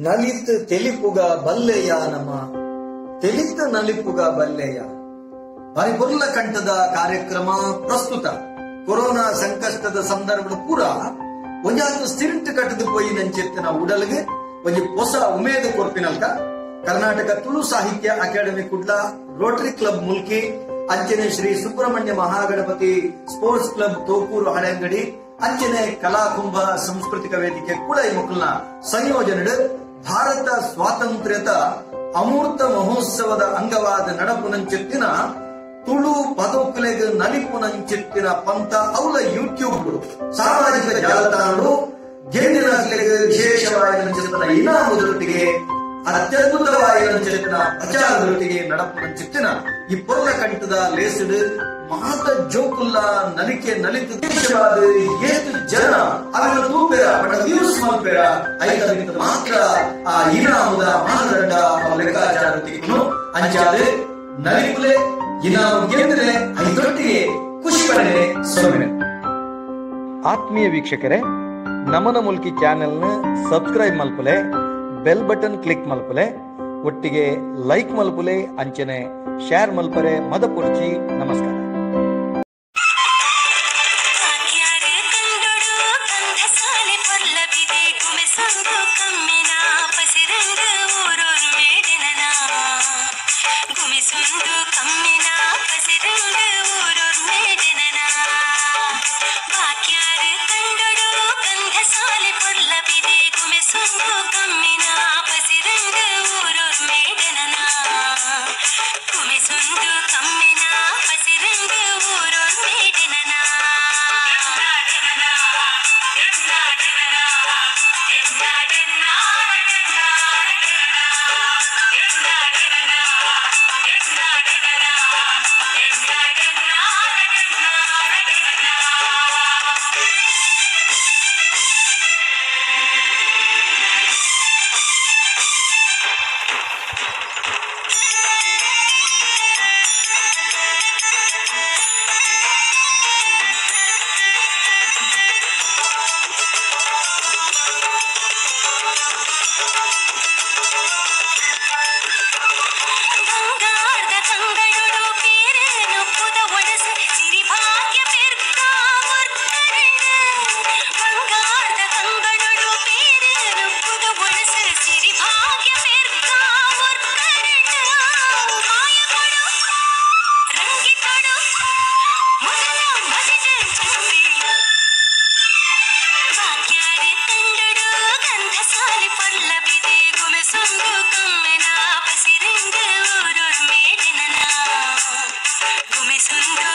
ನಲಿತ್ ತೆಲಿಪುಗ ಬಲ್ಲೆಯ ನಮ ತೆಲಿತ ನಲಿಪುಗ ಬಲ್ಲೆಯ ಬಾರಿ ಕಂಠದ ಕಾರ್ಯಕ್ರಮ ಪ್ರಸ್ತುತ ಕೊರೋನಾ ಸಂಕಷ್ಟದ ಸಂದರ್ಭದ ಪೂರ ಒಂಜಾತು ಸ್ಥಿರಂಟು ಕಟ್ಟದು ಪೋಯಿ ನಂಚೆತ್ತಿನ ಉಡಲ್ಗೆ ಒಂಜಿ ಹೊಸ ಉಮೇದು ಕೊರ್ಪಿನಲ್ಕ Karnataka Tulu Sahitya academy Kudla, rotary club Mulki, ಅಂಚನೆ ಶ್ರೀ ಸುಬ್ರಹ್ಮಣ್ಯ ಮಹಾಗಣಪತಿ ಸ್ಪೋರ್ಟ್ಸ್ ಕ್ಲಬ್ ತೋಕೂರು ಹಳೆಂಗಡಿ, ಅಂಚನೆ ಕಲಾಕುಂಭ ಸಾಂಸ್ಕೃತಿಕ ವೇದಿಕೆ ಕುಳೈ ಮುಕುಲ್ನ ಸಂಯೋಜನೆ ಭಾರತ ಸ್ವಾತಂತ್ರ್ಯದ ಅಮೂರ್ತ ಮಹೋತ್ಸವದ ಅಂಗವಾದ ನಡಪುನಂಚೆತ್ತಿನ ತುಳು ಪದೋಕುಲೆಗ್ ನಲಿಪುನಂಚೆತ್ತಿನ ಪಂತ ಅವಲ ಯೂಟ್ಯೂಬ್ ಸಾಮಾಜಿಕ ಜಾಲತಾಣಗಳು ಗೆಂದಿನ ವಿಶೇಷವಾದ ಇನಾಮುದೊಟ್ಟಿಗೆ ಅತ್ಯದ್ಭುತವಾದ ಪ್ರಚಾರದೊಟ್ಟಿಗೆ ನಡಪುನಂಚೆತ್ತಿನ ಈ ಪೊರ್ಲ ಕಂಠದ ಲೇಸಿಡು ಮಾತ ಜೋಕುಲ್ಲ ನಲಿಕೆ ನಲಿತು ದೇಶವಾದ ಏತು ಜನ ಅವರ ತೂಪೆರ ಬಡ ವ್ಯೂಸ್ ಮಲ್ಪೆರ ಐತ ಮಾತ್ರ ಆ ಇನಾಮುದ ಮಾನದಂಡ ಲೆಕ್ಕಾಚಾರ ಅಂಚಾದ ನಲಿಪುಲೆ ಇನಾಮು ಗೆದ್ದರೆ ಐದೊಟ್ಟಿಗೆ ಖುಷಿ ಪಡೆನೆ ಸೊನ್ನೆ. ಆತ್ಮೀಯ ವೀಕ್ಷಕರೇ, ನಮನ ಮುಲ್ಕಿ ಚಾನೆಲ್ನ ಸಬ್ಸ್ಕ್ರೈಬ್ ಮಲ್ಪುಲೆ, ಬೆಲ್ ಬಟನ್ ಕ್ಲಿಕ್ ಮಲ್ಪುಲೆ, ಒಟ್ಟಿಗೆ ಲೈಕ್ ಮಲ್ಪುಲೆ, ಅಂಚನೆ ಶೇರ್ ಮಲ್ಪರೆ ಮದಪುರ್ಚಿ. ನಮಸ್ಕಾರ. Sundu.